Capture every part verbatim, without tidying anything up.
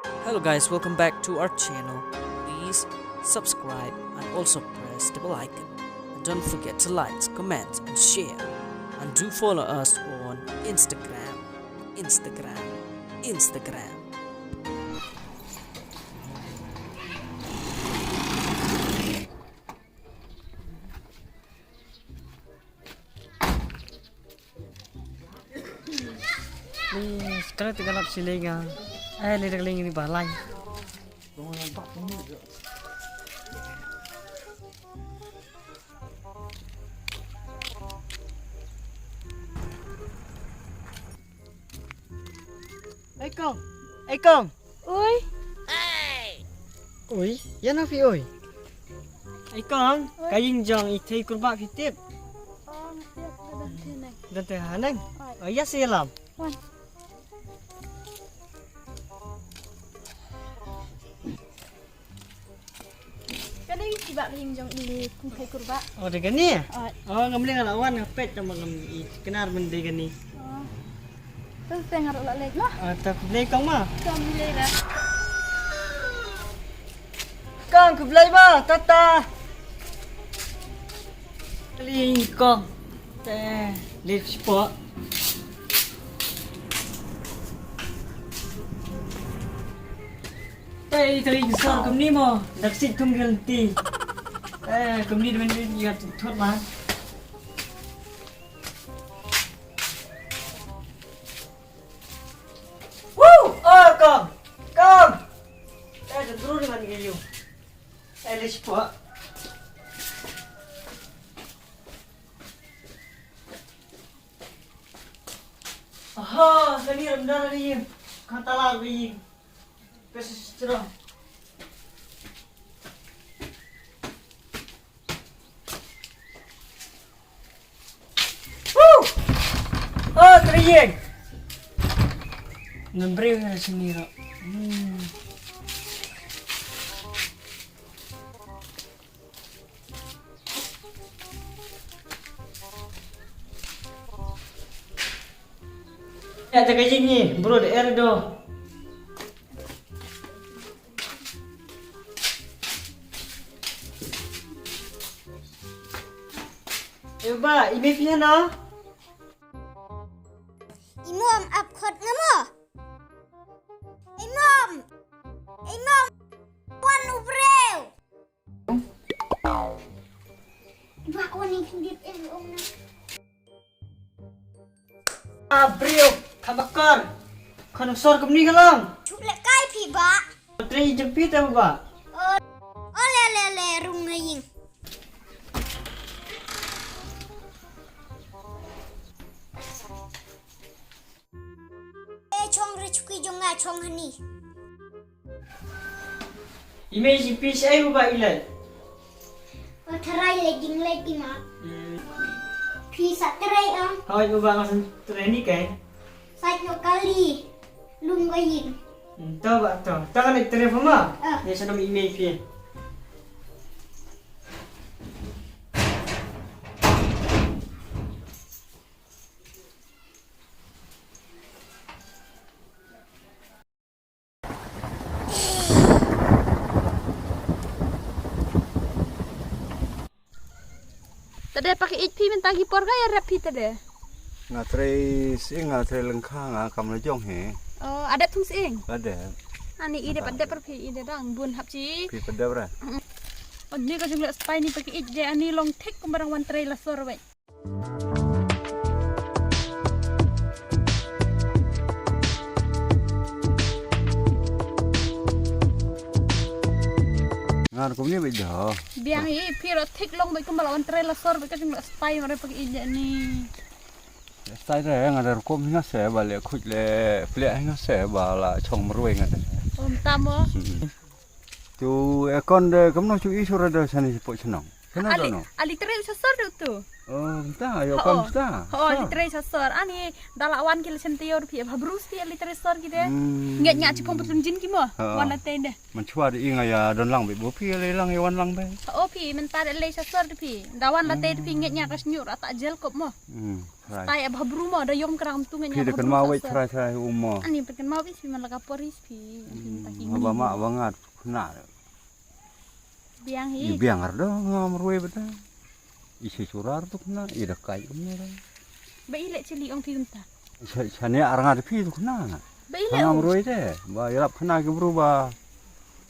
Hello guys, welcome back to our channel. Please subscribe and also press the bell icon. And don't forget to like, comment and share. And do follow us on Instagram. Instagram. Instagram. Ni, sekarang tengah lap siling ah. Eh, ni dah ni balai. Ei kong. Ei kong. Oi. Oi, ïa na phi oi. Ei kong, oi, ka ïing jong i Thei Kurbah phi tip? Oh, nga tip, ka don te neng. Don te ha neng. Oi. Oh, ïa se ïalam. Wan. Kane ka dei ka ïing jong i Thei Kurbah. Oh, dei kane? Oi. Oh, ngam leh nga la wan nga peit tang ba ngam i knar ban dei kane. Oh. Te te nga ruh la leit mo. Ah, te khublei kong mo. Kong khublei da. Kong khublei mo, tata. Khublei kong. Te leit shapoh. Te i trai sor kumne mo, dak sik thung gel ti. Te kumne dei ban ïa thot ma. Woo! Oh, kong! Kong! Te te bru ni man gel ïu. Te leit shapoh. Aha, kane ram dang ri. Ka tala ri. Ka sisra. Woo! Oh, trien. Nang briew ha sini ro. Hmm. Ïa, te ka ïing ni, bro, de er do. Ïa ba, i mei phi hano? I mom ap khot nga mo. I mom. I mom. Wan u briew. Ba wan i khindit em ong na. A briew, ka bakar. Kan sor kumni ka long. Chup le kai phi ba. Trei jempi te ba. Oh, oh le le le rung na ïing. E chong re chuki jong nga chong hani. I mei shi phi shi ai u ba i lai. O tharai le jing lai i ma. Hmm. Phi sa tharai ang. Hoi u ba nga san tharai ni kai. Sa nyo kali lum ga yin. Hmm, to ba to. Ta kan tharai pha ma. Ah. Ye sa dom i mei phi. Tade paki ij phi mynta ki por ka ïa rep phi tade. Nga trei sing nga trei lengkha nga kam la jong he. Oh, adat thung sing. Adat. Ani ide pat dep phi ide dang bun hap chi. Phi pat dep ra. Oh, ni ka jong le spai ni paki ij de ani long thik kum barang wan trei la sor wei. Ngan kumne beit da. Biang i phi ro thik long beit kumba la wan trei la sor beit ka jong la spai mare pagi ija ni. Stai re nga da rukom hinga se ba le khuj le ple hinga se ba la chong marwei nga da. Om tamo. Tu ekon de kamno chu i sura de sani po chnong. Kana ali, dono. Ali trei u sasar de tu. Oh, mynta ïoh kam mynta. Ho, li trei sha sor. Ani da la wan ki la shen taïew da phi, bha bru phi li trei sor ki de. Ngeit ñiah chi phong patlun jin ki mo. Wan la tei de. Mynshuwa da i nga ïa don lang beit, ba phi lei lang ïa wan lang beit. Ho phi mynta da lei sha sor da phi. Da wan la tei da phi ngeit ñiah ka shñiuh ra ta jel kop mo. Hmm. Trai. Tai bha bru mo, da ïong kra tu ngeit ñiah. Phi da kynmaw wei trai trai u mo. Ani phi kynmaw wei phi man la ka por hi phi. Ba ma ba nga khynnah. Biang hi. I biang ar do nga marwei bata. I shisura tu khynnah, i da kai um na. Ba i leh chili ong phi kumta. Sa sa ne ar nga da phi tu khynnah. Ba i leh nga marwei te. Ba i lap khynnah ki bru ba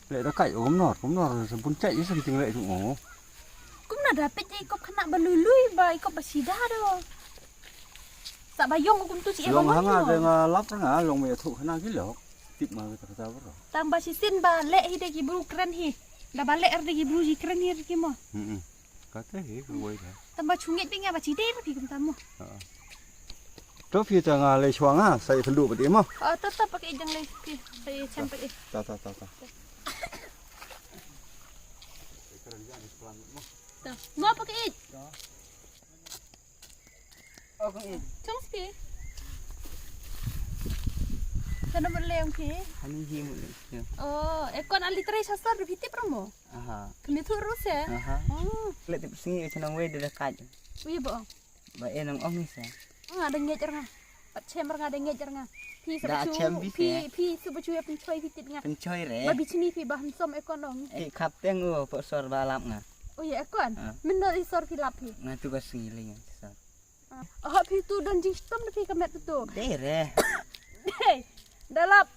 leh da kai um nor, um nor sa bun chai i sa ting leh tu ngo. Kumna da peit i kop khynnah ba lui lui ba i kop ba sida do. Sa ba ïong kumtu chi i ba ngon. Ïong ha nga de nga lap ra nga long me thu khynnah ki lok. Tip ma ka ta ka ta bro. Tang ba shisien ba leh hi de ki bru kren hi. Da ba leh er de ki bru ji kren hi er ki mo. Hmm. Kata hi ka wei da. Tang ba chungit bi nga ba chi de er phi kumta mo. Ha. To phi ta nga lei shuwa nga sa i kynduh ba de mo. Oh, ta ta pakai jang lei phi. Sa i chem pakai. Ta ta ta ta. Ta. Mo pakai. Chong spi. Kana mo leng phi? Ani hi mo leng. Oh, e kon ali trei sha sor phi tip rong mo. Aha. Kani thu ru se. Aha. Oh. Le tip sngi e chanang wei de da kaj. Ui bo. Ba e nang ong ni se. Nga da ngej rnga. Pat chem rnga da ngej rnga. Phi sa chu phi phi su ba chu ya pynchoi phi tip nga. Pynchoi re. Ba bichni phi ba handsome e kon ong. E khap teng u po sor ba lap nga. Oh ya e kon. Min no i sor phi lap phi. Nga tu ka sngi le nga sor. Oh, phi tu don jingshitom da phi ka met tu. Dei re. Dei. Da lap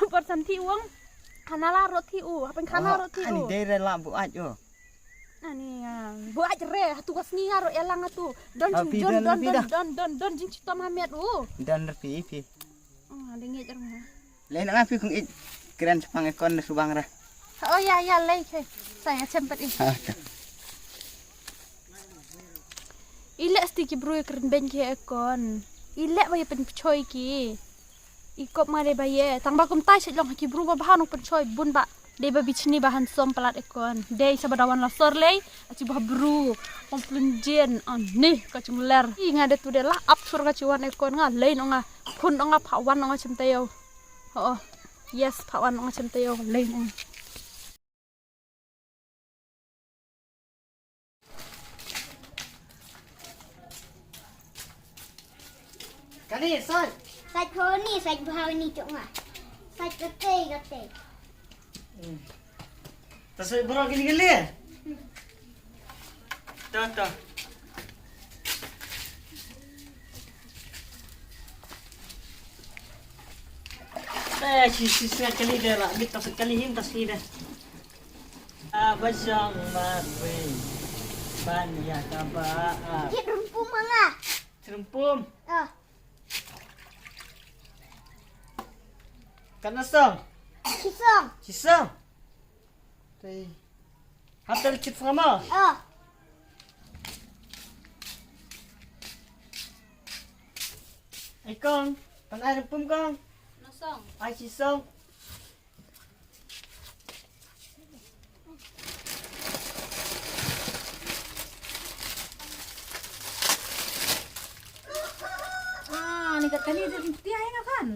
por san thi wong. Khana la rot thi u, hapen khana rot thi u. Ani dei re la bu aj o. Ani bu aj re, hatu ka sngi nga ro elang hatu. Don jing don don don don don don jingshitom ha met u. Don re phi phi. Oh, dei ngej re. Lei na nga phi kong ij kren chapang e kon na subang ra. Oh ya ya lei ke. Sa ya chem pat i. I leh sti ki bru e kren ben ki e kon. I leh ba ya pen pchoi ki. I kop ma dei ba ye tang ba kum tai shet long ki bru ba ba nong pynchoi bun ba dei ba bichni ba handsome palat e kon dei sa ba dawan la sor lei. Achi ba bru pom plun jin ani ka chung ler i nga de tu de la ap sur ka chi wan e kon nga lei nong nga phun nong nga pha wan nong nga chem tayo. Oh yes pha wan nong nga chem tayo lei nong. Kani sai. Sai khoni sai bhauni chunga. Sai kate kate. Ta sai bro kini kali. Ta ta. Ta si si si kali de la bit ta sai kali hin ta si de. Ba shong marwei ban ïa kaba ap. Kit rumpum ma nga. Kit rumpum. Ah. Katno song? Shisong. Shisong. Tei. Hap tal kit sama. Ah. Ai kong, pan ai rumpum kong. Katno song? Ai shisong. Ah, ni kat kani de tia ina kan.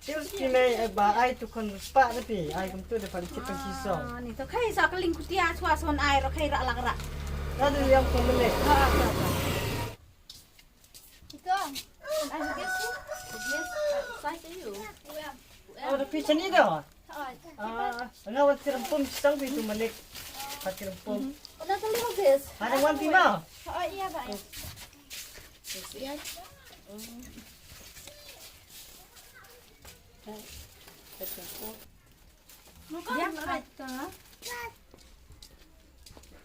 Sil ki nei ba ai tu kon spa de pi ai kum tu de pali chip si so. Ah, ni to kai sa kaling kutia chwa son ai ro kai ra lang ra. Ra de yang kon le. Ha ha ha. Ito. Ang guess mo? Guess. Sa kayo. Oh, the kitchen ni daw. Ah, nga wat tirempum sang pi tu manik. Hat tirempum. Ano sa lima guess? Ano wan ti ma? Oh, iya ba. Yes, iya. Muka. Yan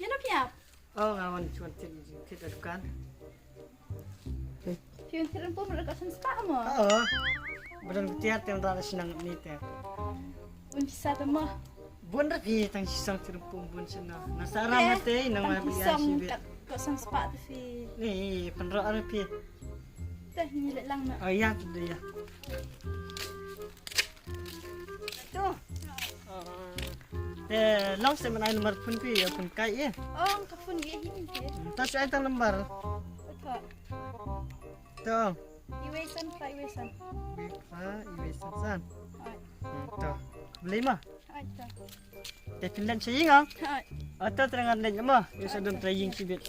na pia. Oh, nga wan chuan tin tin da dukan. Piun tiran pum ra ka san spa mo. Oh. Badan kutia ten ra sinang ni te. Bun pisa te mo. Bun ra pi tang sisang tiran pum bun sina. Na sara mate nang ma pia si be. Ka san spa te fi. Ni penro ara pi. Te ni le lang na. Oh ya tu ya. Tu. Te long se man ai number phone phi ïa phone kai ïa. Ong ka phone ge hi ke. Ta shu ai tang number. Ka. To. Iwei san ka iwei san. Bi kha iwei san san. Ai. To. Beli ma. Ai ta. Te phin len sha ïing ah. Ai. Ata terang len ma. Ïa sa don trai ïing sibit.